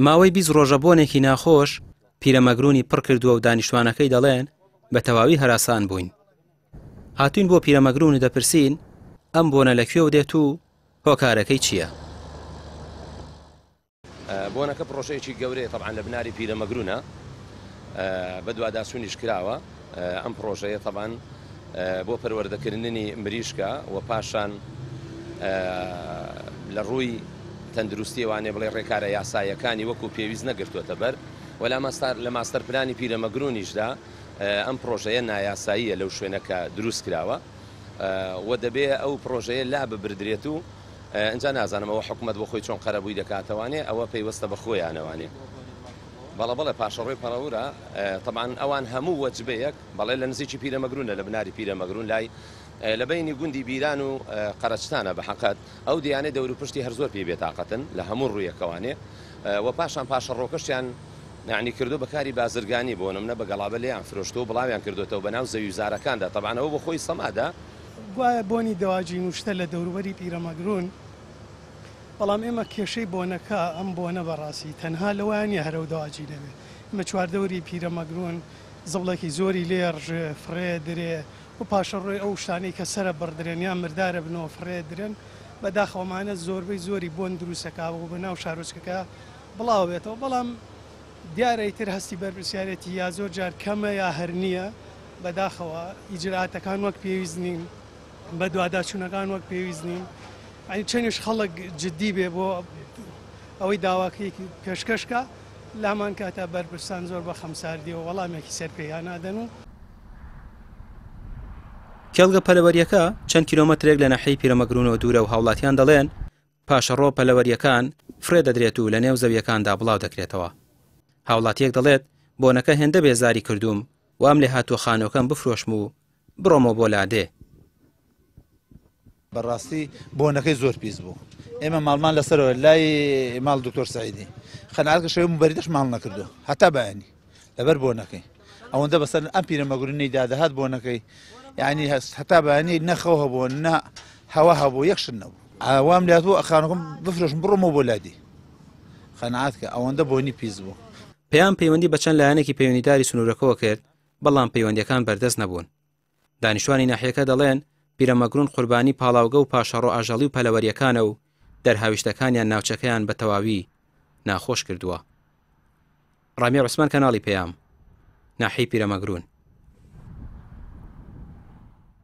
ماوەی 20 ڕۆژە بۆنێکی ناخۆش پیرەمەگرونی پڕ کردووە و دانیشتوانەکەی دەڵێن بە تەواوی هەراسان بووین. هاتوین بۆ پیرەمەگرون و دەپرسین ئەم بۆنە لە کوێوە دێت و هۆکارەکەی چییە؟ بۆنەکە پڕۆژەیەکی گەورەیە تەبعەن لە بناری پیرەمەگرونە بەدواداچوونیش کراوە ئەم پڕۆژەیە تەبعەن بۆ پەروەردەکردنی مریشکە و پاشان لە ڕووی تەندروستیەوانێ بڵێ ڕێکارە یاساییەکانی وەکو پێویست نەگرتووەتە بەر و لە ماستەر پلانی پیرەمەگرونیشدا ئەم پڕۆژەیە نایاساییە لەو شوێنە کە دروست کراوە و دەبێ ئەو پڕۆژەیە لا ببردرێت و ئینجا نازانم ئەوە حکومەت بۆ خۆی چۆن قەرەبووی دەکاتەوانێ ئەوە پەیوەستە بە خۆیانەوانێ. بەڵێ بەڵێ پاشەڕۆی پەڕەورە تەبعەن ئەوان هەموو وەجبەیەک بەڵێ لە نزیکی پیرەمەگرونە لە بناری پیرەمەگرون لای لە بەینی گوندی بیران و قەرەچتانە بە حەقەت ئەو دیانەی دەوروپشتی هەر زۆر پێی بێتاقەتن لە هەموو ڕوویەکەوانێ و پاشان پاشەڕۆکەشیان یعنی کردو بە کاری بازرگانی بۆ نمونە بە گەڵابە لێیان فرۆشتووە بڵاویان کردوێتەوە بە ناو زەویوزارەکاندا تەبعەن ئەوە بۆ خۆی سەمادە. گوایە بۆنی دەواجین و شتە لە دەوروبەری پیرەمەگرون، بەڵام ئێمە کێشەی بۆنەکە، ئەم بۆنە بەڕاستی تەنها لەوەیا نییە هەر ئەو دەواجینە بێ، ئێمە چواردەوری پیرەمەگرون زبڵێکی زۆری لێ ڕژێ، فڕێ درێ و پاشەڕۆی ئەو شتانەی کە سەرە بڕدرێن یان مردارە بنەوە فڕێ درێن، بەداخەوە ئەمانە زۆربەی زۆری بۆن دروست ئەکا و بە ناو شارۆچکەکە بڵاو بێتەوە، بەڵام دیارە ئیتر هەستی بەرپرسیارێتی یا زۆر جار کەمە یا هەر نییە، بەداخەوە ئیجرائاتەکان وەک پێویست نین، بەدواداچوونەکان وەک پێویست نین، یانی چەندیش خەڵک جدی بێ بۆ ئەوەی داواکەیەکی پێشکەش کا، لامان کاتە بەرپرسان زۆر بە خەمساردیەوە وەڵامێکی سەر پێیان نادەن و. کێڵگە پەلەوەرییەکە چەند کیلۆمەترێک لە ناحیەی پیرەمەگرونەوە دوورە و هاوڵاتیان دەڵێن، پاشەڕۆ پەلەوەرییەکان فڕێ دەدرێت و لەنێو زەوییەکاندا بڵاو دەکرێتەوە. هاوڵاتییەک دەڵێت، بۆنەکە هێندە بێزاری کردووم، وام لێهاتووە خانووەکەم بفرۆشم و بڕۆمەوە بۆ لادێ. بەڕاستی بۆنەکەی زۆر پیس بوو ئێمە ماڵمان لەسەرەوە لای ماڵ دکتۆر سعیدی خەنعات کە شەوی مبەریدەش ماڵ نەکردو هەتا بەیانی لەبەر بۆنەکەی ئەوەندە بەسەر ئەم پیرەمەگرونەی دادەهات بۆنەکەی یعنی هەست هەتا بەیانی نەخەو هەبوو نە هەوا هەبوو یەک شت نەبوو ئاوام لات بوو خانەکەم بفرۆشم بڕۆمەوە بۆ لادی خەنعات کە ئەوەندە بۆنی پیس بوو. پەیام پەیوەندی بە چەند لایەنێکی پەیوەندیداری سنوورەکەوە کرد، بەڵام پەیوەندییەکان بەردەست نەبوون. دانیشتوانی ناحیەکە دەڵێن، پیرەمەگرون قوربانی پاڵاوگە و پاشەڕۆ ئاژەڵی و پەلەوەرییەکانە و دەرهاویشتەکانیان ناوچەکەیان بە تەواوی ناخۆش کردووە. ڕامیار عوسمان کەناڵی پەیام، ناحیەی پیرەمەگرون.